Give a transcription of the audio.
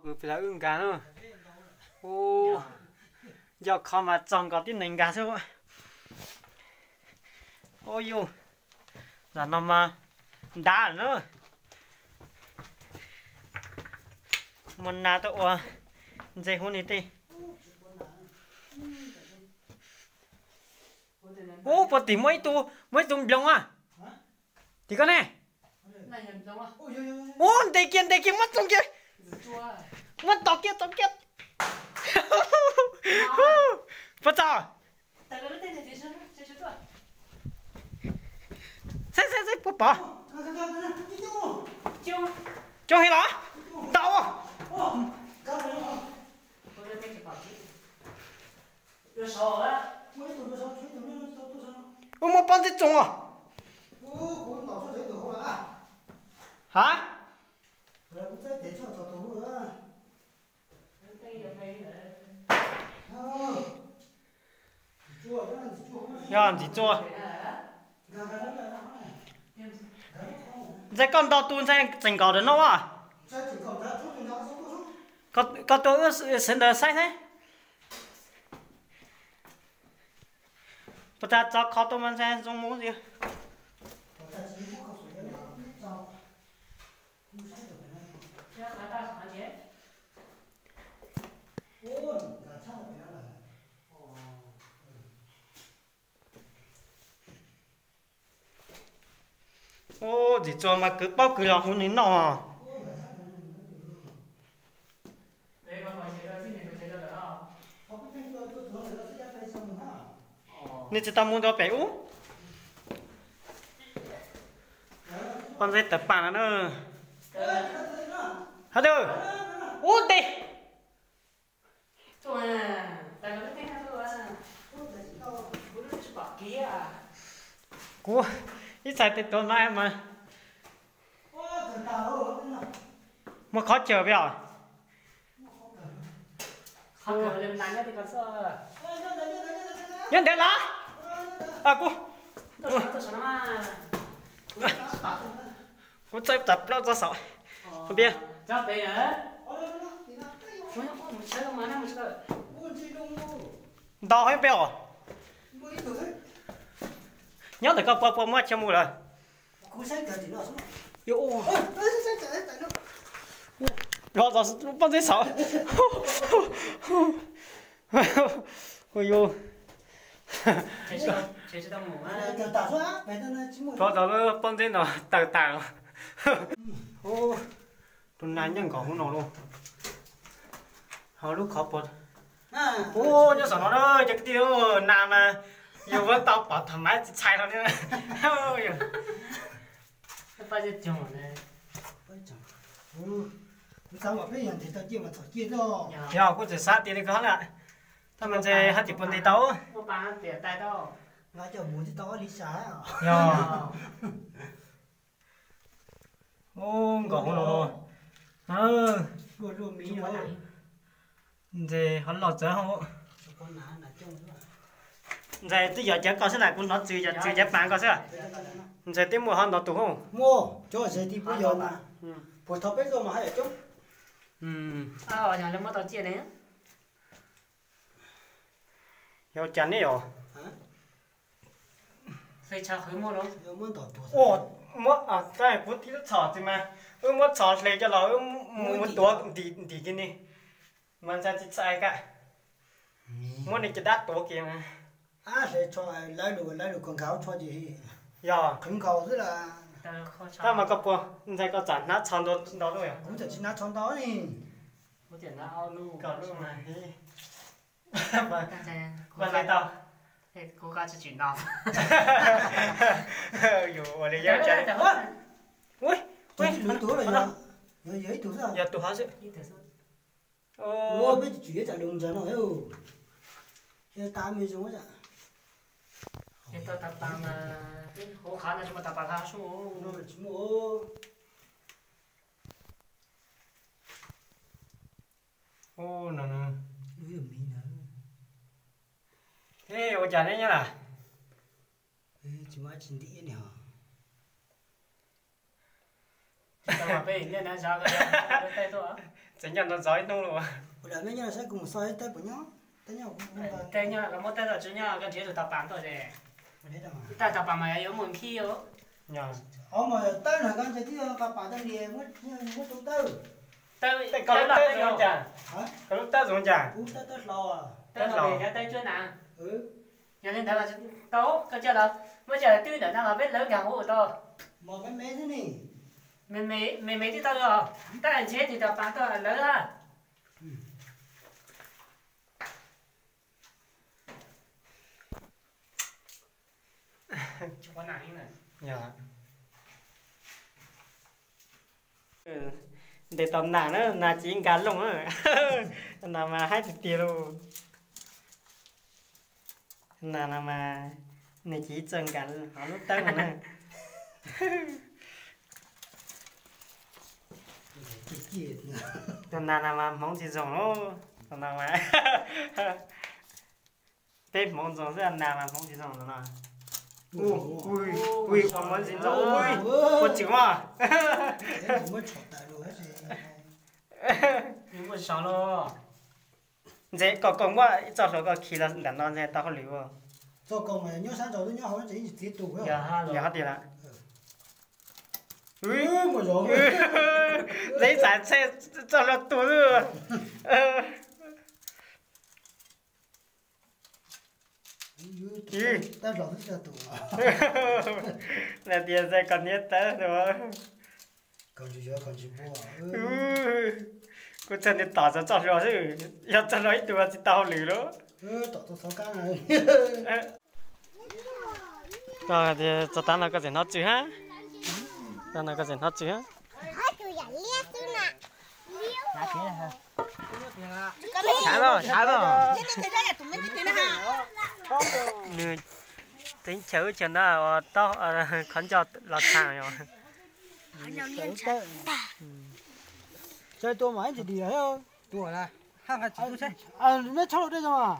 Kuv pem wb nkag na. Ub, yog qhov mas txog nkaus tib neeg nkag xwb. Ub yus, zaum no mas ntab lawm na. Muaj nas tuaj ua ntses huv ni tej. Ub, puag tim muaj ib tug, muaj ib tug nploos a. Tim koj ne. Ub, ntes kiag, ntes kiag, muab txoog kiag. Muab tom kiag, tom kiag. Puas txog? Saib, saib, saib puas pom. Coob heev los? Ntau. Ub, muaj pob ntseb txoos os. Ha? Yog ntxiv txua. Ntxhais, koj nto tus ntxhais tseem nkaum ntawm no as. Koj tuaj wb sawv ntawd saib saib. Puas tas txog qhov tuaj mas ntxhais zoo mus. Ub, ntxiv txua mas kwv paub kwv los huv nws noj. Nws tsis tau mus rau pem ub. Pob ntseb tawm pam no na. Hab twg? Ub, tes. Kuv ib txhais tes tuav no mas muaj qhov chaw peb os. Nyob ntawd los? Kuv, kuv txawj tas plaub txog saum. Piab. Ntau heev peb os. Nyob ntawm koj puas, puas muab chaw mus lawm? Pob ntseb saum. Ua yus. Rov tau lub pob ntseb no tawg tas. Tus nas nyob nkaum hauv no lauj. Ho lub qhov puas, ub, nyob saum no na cov kwv tij, nas mas yus muab tau pom tham mas tsis txhais no li. Yog kuj tseem xav tias li ko na. Tab mas ntxhais hab tim puas ntes tau. Yog. Ub, nkaum hauv no. Ntxhais ho los txawv hauv. Ntxhais twb yog cov koj xwb las, kuv hnov txwv yog txwv cov pas koj xwb. Ntxhais twb muaj ho ntau tus hauv. Muaj, cov ntxhais ti puas yog mas. Puas thaum peb tuaj mas haj yam coob. Yog ua cas ne os? Ua, muab, kuv tib lub txhom txiv mas wb muab txhom hle coj los wb mus tuav ntim ntim kiag ni. Mas ntxhais tsis txais kag. Muab nej cov dab tuav kiag mas. Ab, hle tsho lawv lus, lawv lus kom nkag hauv tsho ces yog qhwv nkaus xwb las. Tab mas koj puas, ntxhais koj txawm hnav tsho ntau ntau lub yog? Kuv txawm tsis hnav tsho ntau li. Koj lub mas, tau. Yus ua li yog cas. Ub, tus los yog, yog ib tug xwb, yog tus hov xwb. Ua peb tsis tsum ib tsam lus ntawd no, tab me zoo. Tsis muaj, tsis muaj. Ub, no, ua cas ne nyob lawm? Tsis muaj tsis ntim li os. Peb nej na zov, tsis Ces nyob ntawd ntxov ib hnub los. Tej nyob los muab tej tau tsis nyob koj nrhiav tus tau pas tuaj ces. Ib tag tau pas mas yuav mus nkhib. Ob mas tawb na koj ntshe twb nqa pas tawb li muab tus tawb. Tej koj lub tawb zoo cas? Koj lub tawb zoo cas? Tawb hlau, tawb cuab na. Yog li ntawd mas tau koj coj los muab coj los twb ntawm no mas peb lawv nkag hauv tau. Me me twb tau os, tab ntshe tus tau pas tuaj lawv. Ntes tau nas na, nas ces nkag looj na. Nas mas haib tiag tiag lauj. Nas no mas nws ces txawj nkag hauv lub tawb no na. Tus nas no mas hmoov tsis zoo lauj. Tus no mas peb hmoov zoo xwb, nas mas hmoov tsis zoo no. Ui, ua muab ntxiv ntxov ua tsis muaj. Ntxim koj koj muab txoj hlua koj khi los ntawm no ntshe tau hauj lwm ua. Yog hab tiag lawm. Ntxim xav txoj hlua tuag xwb. Tab tias koj niab tawb no. Kuv txhaj niag tom txog txoj hlua xwb, yog txoj hlua ib tug tsis tau hauj lwm lauj. Txog tav no koj tseem hnov tsw hab. Tav no koj tseem hnov tsw hab. Nws teeb chaw wb chaw ntawd ua khov ncauj los txhav. Neb tshaj lawm dej zoo.